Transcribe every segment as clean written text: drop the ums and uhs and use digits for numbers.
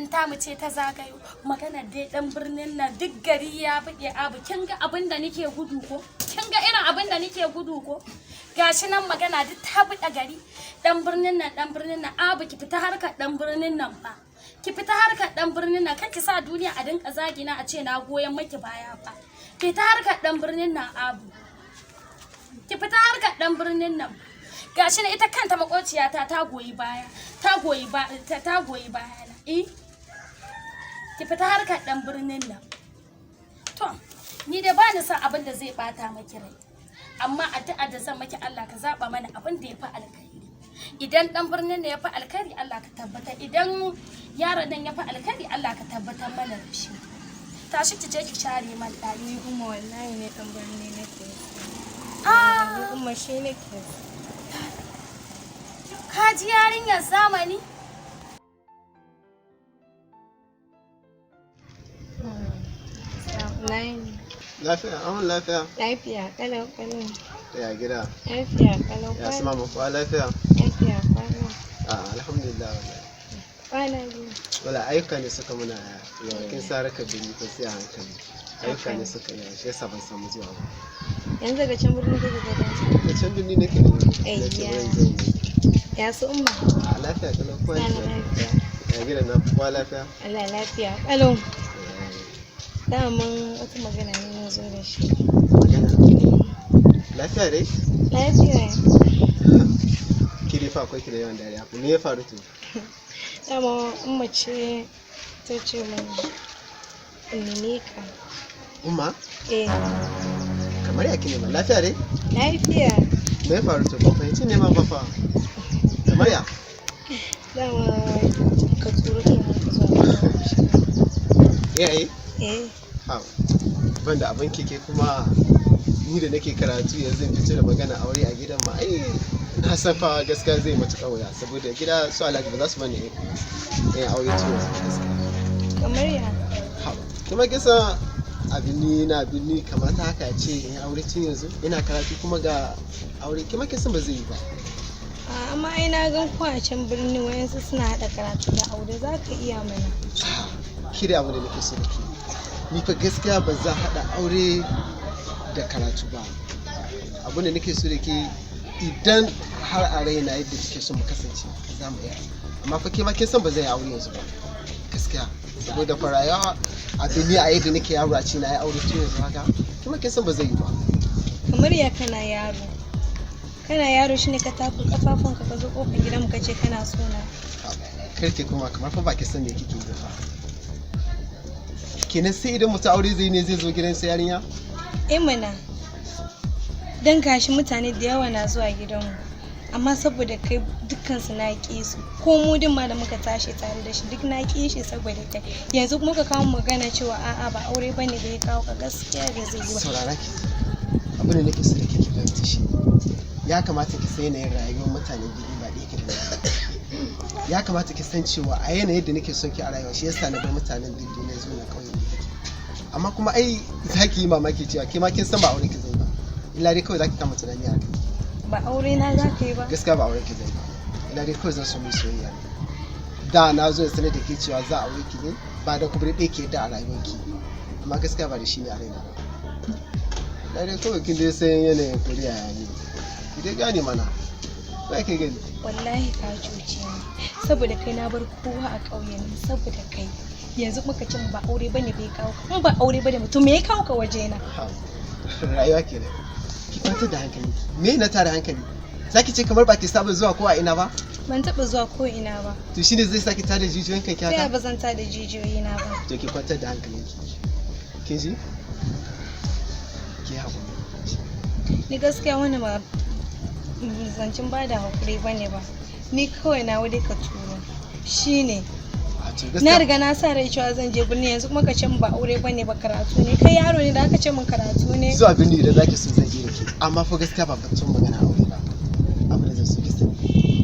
In ta mu ce ta zagayo, magana dai dan birnin nan duk gari ya buɗe. Abu, kin ga abin da nake gudu ko? Kin ga irin abin da nake gudu ko? Gashi nan magana duk ta buɗe gari. Dan birnin nan, dan birnin nan, abu, ki fita harkar dan birnin nan fa. Ki fita harkar dan birnin nan, kar ki sa duniya a dinka zagina a ce na goyon maki baya fa. Fita harkar dan birnin nan, abu. Ki fita harkar dan birnin nan. Gashi na ita kanta makociyata ta goyi baya, ta goyi ba ta goyi baya na. Eh, ki fita harkar dan birnin nan. To, ni dai ba ni son abin da zai bata maki rai, amma addu'a da zan maki, Allah ka zaba mana abin da ya fi alkhairi. Idan dan birnin ne ya fi alkhairi, Allah ka tabbatar. Idan yaron nan ya fi alkhairi, Allah ka tabbatar mana da shi. Tashi ki je ki share man ɗaki. Ni umma, wallahi ne dan birni nake so. Ah. Ni umma, shi nake so. Ka ji yarinyar zamani. Nine. Lafiya, an lafiya. Lafiya kalau kalau. Ya gida? Lafiya kalau. Ya su mama kuwa, lafiya? Lafiya kalau. Ah, alhamdulillah wallahi. Kwana biyu. Wala ayyuka ne suka muna yawa, kin sa raka bini ko sai a hankali. Ayyuka ne suka yawa, shi yasa ban samu zuwa ba. Yanzu daga can birnin kake gaba. Da can birni nake ne. Na ce Ayya. bari zo mu. Ya su umma? Ah, lafiya kalau kuwa. Sana lafiya. Ya gida na kuwa, lafiya? Allah, lafiya kalau. Eh, Daman wata magana ne na zo da shi. Magana. Lafiya dai? Lafiya. Ki dai fa akwai ki da yawan dariya. Me ya faru to? Dama umma ce ta ce min in neme ka. Umma, Eh, kamar ya ki nema, lafiya dai? Lafiya. Me ya faru to? Ban fahimci neman ba fa. Kamar ya? Dama ka turo iyayenka zuwa gidan. Iyaye? Eh. Ha, ban da abin keke kuma ni da nake karatu yanzu in fito da magana aure a gidan ma, ai na san fa gaskiya zai matuƙa wuya, saboda gida su Alhaji ba za su bani in aure tun yanzu ba gaskiya. Kamar ya? Ha, kuma kisa abin ni na binni kamata haka a ce in aure tun yanzu ina karatu, kuma ga aure kuma kisan ba zai yi ba. A, amma ai na gan ku a can birnin wayansu suna haɗa karatu da aure, za ka iya mana. Ki da abin da nake so da ke, ni fa gaskiya ba zan haɗa aure da karatu ba. Abin da nake so da ke, idan har a raina yadda kike so mu kasance za mu iya, amma fa ke ma kin san ba zan yi aure yanzu ba gaskiya, saboda fa rayuwa a duniya a yadda nake yaro a ce na yi aure tun yanzu haka, kuma kin san ba zai yi ba. Kamar ya kana yaro? Kana yaro shine ka tafi kafafunka ka zo kofar gidanmu ka ce kana so na. Kar ki kuma kamar fa ba ki san me kike yi ba kenan, sai idan mutum aure zai ne zai zo gidan sa yarinya. Eh mana. Dan gashi mutane da yawa na zuwa gidanmu. Amma saboda kai dukkansu na ƙi su. Ko mu din ma da muka tashi tare da shi duk na ƙi shi saboda kai. Yanzu kuma ka kawo magana cewa a'a, ba aure bane da ya kawo ka, gaskiya bai zai yi ba. Saurara ki, abin da nake so da ke ki fahimta shi, ya kamata ki san yanayin rayuwar mutanen gidi ba ɗaya ke da na ba. Ya kamata ki san cewa a yanayin da nake son ki a rayuwa shi yasa na bar mutanen birni na zo na ƙauye da kike, amma kuma ai za ki yi mamaki cewa ke ma kin san ba aure ki zai ba, illa dai kawai za ki kama tunani a kai. Ba aure na za ka yi ba. Gaskiya ba aure ki zai ba, illa dai kawai zan so mu yi soyayya. Da na zo in sanar da ke cewa za a aure ki ne ba da kuma ɗaya ke da a rayuwarki, amma gaskiya ba da shi ne a raina ba, illa dai kawai kin dai san yanayin kuriya ya ne, ki dai gane mana ba ki gani. Wallahi ka cuce ni, saboda kai na bar kowa a ƙauyen nan saboda kai. Yanzu muka ce ba aure bane bai kawo ka, in ba aure bane mutum me ya kawo ka waje na? Ha, rayuwa kenan. Ki kwantar da hankali. Me na tare hankali? Zaki ce kamar ba ki saba zuwa ko a ina ba? Ban taɓa zuwa ko ina ba. To shine zai saki tada jijiyoyin kanki Ta yaya haka? ba zan tada jijiyoyi na ba? To ki kwantar da hankalinki, kin ji? Ki haƙuri. Ni gaskiya wani ba zancen ba da hakuri bane ba, ni kawai na wuri ka turo shine. A to Na gaskiya riga na sa rai cewa zan je birni, yanzu kuma ka ce min ba aure bane ba, karatu ne. Kai yaro ne da aka ce min karatu ne? Zuwa birni idan zaki so zan je da ke, amma fa gaskiya ba batun magana aure ba. Abin da zan so ki sani,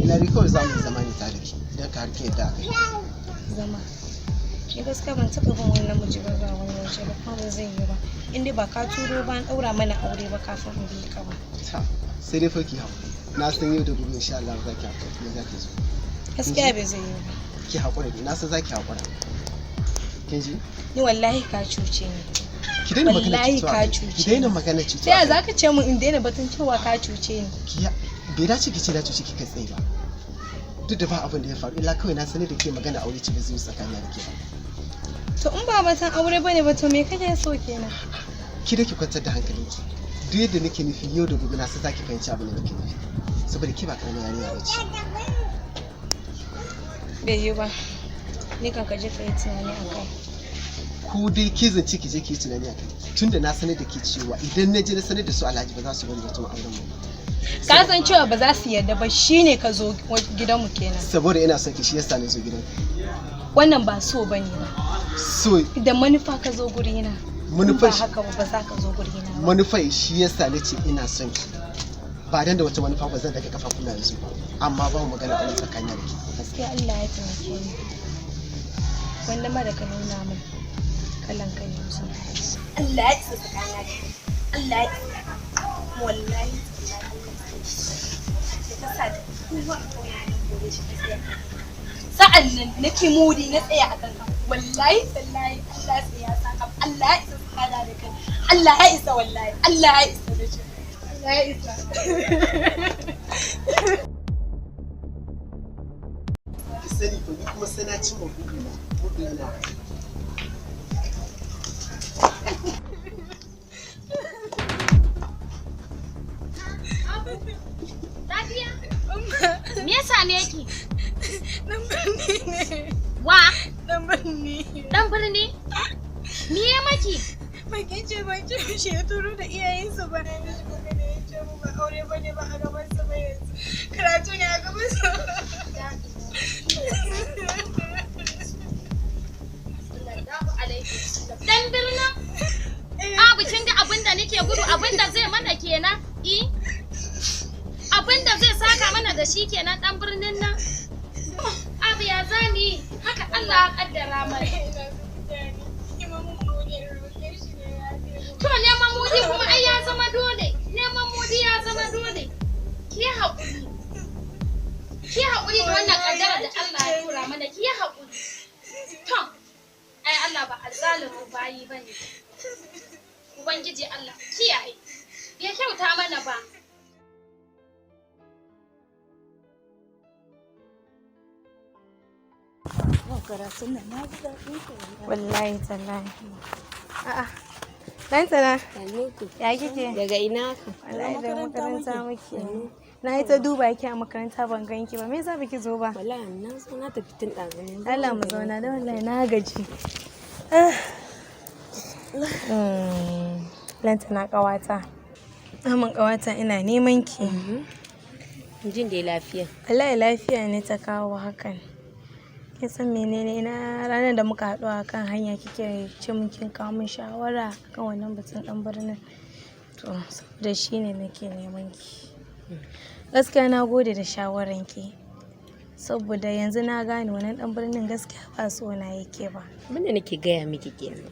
ina dai kawai za mu yi zama ne tare da ke idan ka har ki yadda a kai. Zama? Ni gaskiya ban taɓa bin wani namiji ba zuwa wani waje ba, kuma ba zai yi ba in dai ba ka turo ba an ɗaura mana aure ba kafin in bi ka ba. Ta, sai dai fa ki haƙuri, na san yau da gobe insha Allah za ki haƙuri kuma za ki zo. Gaskiya bai zai yi ba. Ki haƙura ne, na san za ki haƙura. Kin ji? Ni wallahi ka cuce ni. Ki daina magana Wallahi cutuwa ka kai. cuce Ki daina magana cutuwa. Ta yaya za ka ce min in daina batun cewa ka cuce ni? Ki bai dace ki ce na cuce ki kai tsaye ba. Duk da ba abin da ya faru, illa kawai na sanar da ke magana aure ce ba zai yi tsakanina da ke ba. To in ba batun aure bane ba, to me kake so kenan? Ki da ki kwantar da hankalinki. Duk yadda nake nufi yau da gobe na san za ki fahimci abin da nake nufi. Saboda ke ba karamar yarinya ba ce. Bai yi ba. Ni kan ka je ka yi tunani a kai. Ko dai ke zance ki je ki yi tunani a kai. Tunda na sanar da ke cewa idan na je na sanar da su Alhaji ba za su bari batun auren mu ba. Ka san cewa ba za su yarda ba, shine ka zo gidanmu kenan. Saboda ina son ki shi yasa na zo gidan. Wannan ba so bane ba. So Da manufa ka zo gurina. Manufar Ba haka ba, ba za ka zo gurina ba. Manufar shi yasa na ce ina son ki. Ba dan da wata manufa ba zan daga kafa kuna yanzu ba. Amma ba mu magana aure tsakanin da ke. Gaskiya Allah ya taimake ni. Wanda ma da ka nuna min kalan ka yanzu. Allah ya isa tsakana da kai. Allah ya isa. Wallahi da ka sa da kowa a kauye na kore shi ka tsaya. Sa'an nan nake mudi na tsaya a kanka. Wallahi tallahi Allah sai ya saka. Allah ya isa tsakana da kai. Allah ya isa wallahi. Allah ya isa da shi. Allah ya isa. Ki sani fa ni kuma sai na cimma burina. Burina. Lafiya? Me ya same ki? Dan birni ne. Wa? Dan birni. Dan birni? Me ya maki? Bakin ce ban ce shi ya turo da iyayensa ba na mishi magana ya ce mu ba aure ba ne ba a gaban sa ba yanzu. Karatu ne a gaban sa. Dan birnin? Abu kin ga abin da nake gudu, abin da zai mana kenan? I? Abin da zai saka mana da shi kenan dan birnin nan? Abu ya zami haka Allah ya kaddara mana. To neman mudi kuma ai ya zama dole. Neman mudi ya zama dole. Ki haƙuri. Ki haƙuri da wannan kaddara da Allah ya tura mana. Ki haƙuri. To ai Allah ba azzalumin bayi bane. Ubangiji Allah kiyaye. Bai kyauta mana ba. Wallahi tallahi. A'a. Dan tana. Ya kike? Daga ina ka? Wallahi da makaranta muke. Na yi ta duba ki a makaranta ban ganki ba. Me yasa baki zo ba? Wallahi na zo na tafi tun ɗazu ne. Allah mu zauna da wallahi na gaji. Lantana ƙawata. Amin ƙawata, ina neman ki. Jin dai lafiya. Wallahi lafiya ne ta kawo hakan. Kin san menene, ina ranar da muka haɗu a kan hanya kike ce mun kin kawo min shawara akan wannan batun ɗan birnin. To saboda shi ne nake neman ki. Gaskiya na gode da shawaran ki. Saboda yanzu na gane wannan ɗan birnin gaskiya ba so na yake ba. Abin da nake gaya miki kenan.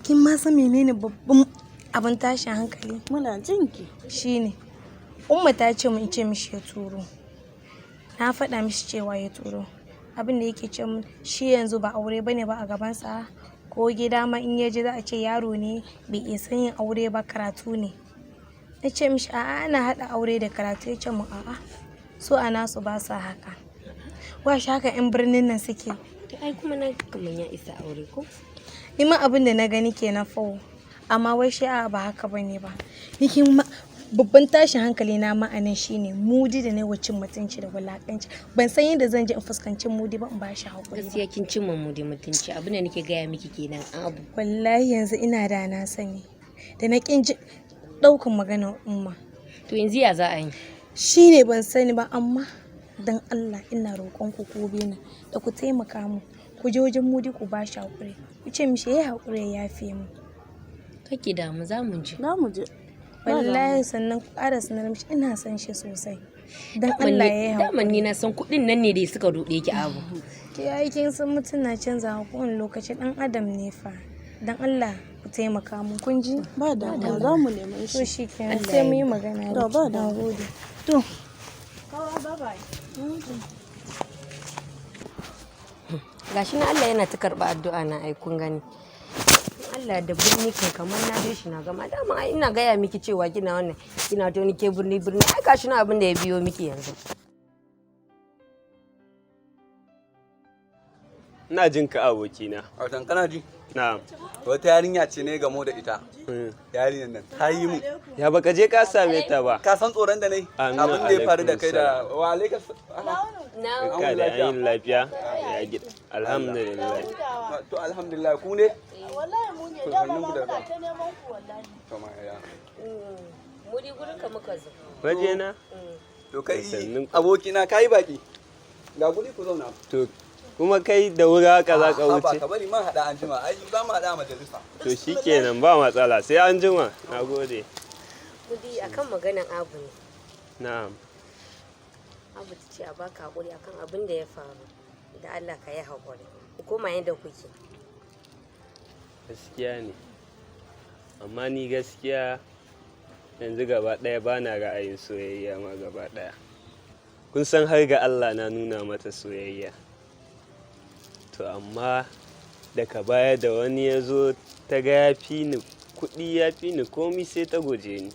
Kin ma san menene babban abin tashin hankali? Muna jin ki. Shine Umma ta ce mun in ce mishi ya turo. Na faɗa mishi cewa ya turo. Abin da yake ce mun shi yanzu ba aure bane ba a gabansa, ko gida ma in ya je za a ce yaro ne bai isa yin aure ba, karatu ne. Na ce mishi a'a, ana haɗa aure da karatu. Ya ce mun a'a, su a nasu ba sa haka. Wa shi haka 'yan birnin nan suke. To ai kuma na ga kaman ya isa aure ko? Ni ma abin da na gani kenan fa. Amma wai shi a'a ba haka bane ba. Ni kin ma babban tashin hankali na ma'anan shine Mudi da na wacin mutunci da wulakanci. Ban san yadda zan je in fuskanci Mudi ba in ba shi hakuri ba. Gaskiya kin cimma mu da mutunci. Abin da nake gaya miki kenan abu. Wallahi yanzu ina da na sani. Da na kin ji ɗaukan maganar Umma. To yanzu ya za a yi? Shine ban sani ba, amma dan Allah ina roƙon ku ko bena da ku taimaka mu. Ku je wajen Mudi ku ba shi hakuri. Ku ce mishi yayi hakuri ya yafe mu. Kake damu, za mu je. Za mu je. Wallahi sannan ku ƙara sanar mishi ina son shi sosai. Dan Allah ya yi Daman ni na san kuɗin nan ne da suka ruɗe ki abu. Ki ai kin san mutum na canzawa kowane lokaci, dan adam ne fa. Dan Allah ku taimaka mu, kun ji? Ba damuwa, za mu neme To shi. shi kenan, sai mu yi magana da To ba ki. damuwa. Nagode. To Kawa, bye bye. Gashi na Allah yana ta karɓa addu'a na, ai kun gani. Allah da birni kai kamar na je shi na gama. Dama ai ina gaya miki cewa kina wannan, kina ta wani ke birni birni, ai gashi na abin da ya biyo miki yanzu. Ina jin ka, abokina. Autan, kana ji? Na'am. Wata yarinya ce ne gamo da ita. Yarinyar nan ta yi mu. Ya baka je ka same ta ba? Ka san tsoron da nayi? Amin, Abin da ya faru da alaikum kai da wa alaikum. Barka da an yi lafiya. Ya gida. Alhamdulillah. To, alhamdulillah, ku ne? Wallahi mu ne. To, Dama hannun ma ku da muna ta neman ku wallahi. To ma ya. Mu dai gurin ka muka zo. Waje na? To kai Sannun ku. abokina, kai baki. Ga guri ku zauna. To kuma kai da wuri haka za ka Ba wuce. ka bari man hada an jima. Ai za mu hada a majalisa. To shikenan, ba matsala, sai an jima. Na gode. Mu dai akan maganan Abu ne. Na'am. Abu ta ce a baka hakuri akan abin da ya faru. Da Allah ka yi hakuri. Ku koma yadda kuke. Gaskiya ne. Amma ni gaskiya yanzu gaba ɗaya ba na ra'ayin soyayya ma gaba ɗaya. Kun san har ga Allah na nuna mata soyayya. To amma daga baya da wani ya zo ta ga ya fi ni kuɗi, ya fi ni komi, sai ta guje ni.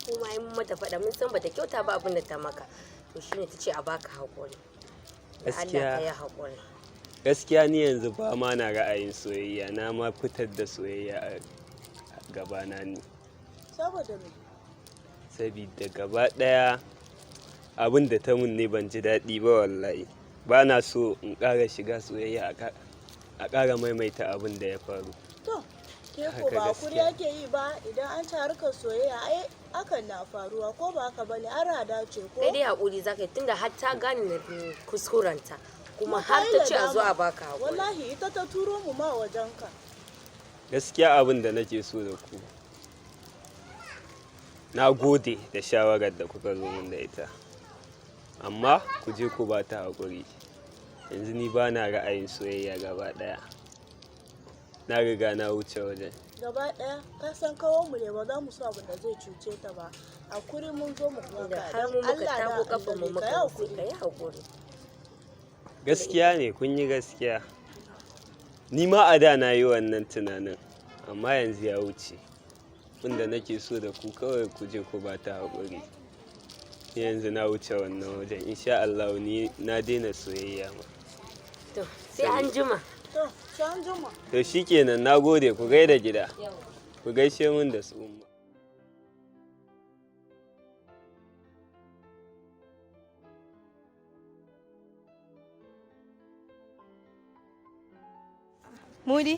Kuma ai mun mata faɗa, mun san bata kyauta ba abin da ta maka. To shine ta ce a baka hakuri. Da Allah Gaskiya. ka yi hakuri. Gaskiya ni yanzu ba ma na ra'ayin soyayya, na ma fitar da soyayya a gabana ni. Saboda me? Sabida gaba ɗaya abin da ta mun ne ban ji daɗi ba wallahi. Ba na so in ƙara shiga soyayya a ƙara maimaita abin da ya faru. To, ke ko Haka ba hakuri gaskiya. ake yi ba idan an ci harkar soyayya, ai akan na faruwa, ko ba haka bane? An rada ce ko? Kai dai hakuri zaka yi, tunda har ta gane na kuskurenta kuma har Kai ta ce a zo nadama. a baka hakuri. Wallahi ita ta turo mu ma wajenka. Gaskiya abin da nake so da ku, na gode da shawarar da kuka zo min da ita, amma ku je ku ba ta haƙuri. Yanzu ni ba na ra'ayin soyayya gaba ɗaya, na riga na wuce wajen. Gaba ɗaya ka san kawo mu ne, ba za mu so abin da zai cuce ta ba. Hakuri mun zo mu Da baka. har mu Dan muka Allah tako da kafan mu Annabi muka ka yi sai hakuri. ka yi hakuri. Gaskiya ne, kun yi gaskiya. Ni ma a da na yi wannan tunanin, amma yanzu ya wuce. Inda nake so da ku kawai, ku je ku ba ta haƙuri. Ni yanzu na wuce wannan wajen, insha Allah ni na daina soyayya ma. To sai an jima. To, sai an jima. To shikenan, na gode, ku gaida gida, ku gaishe min da su umma. Mudi?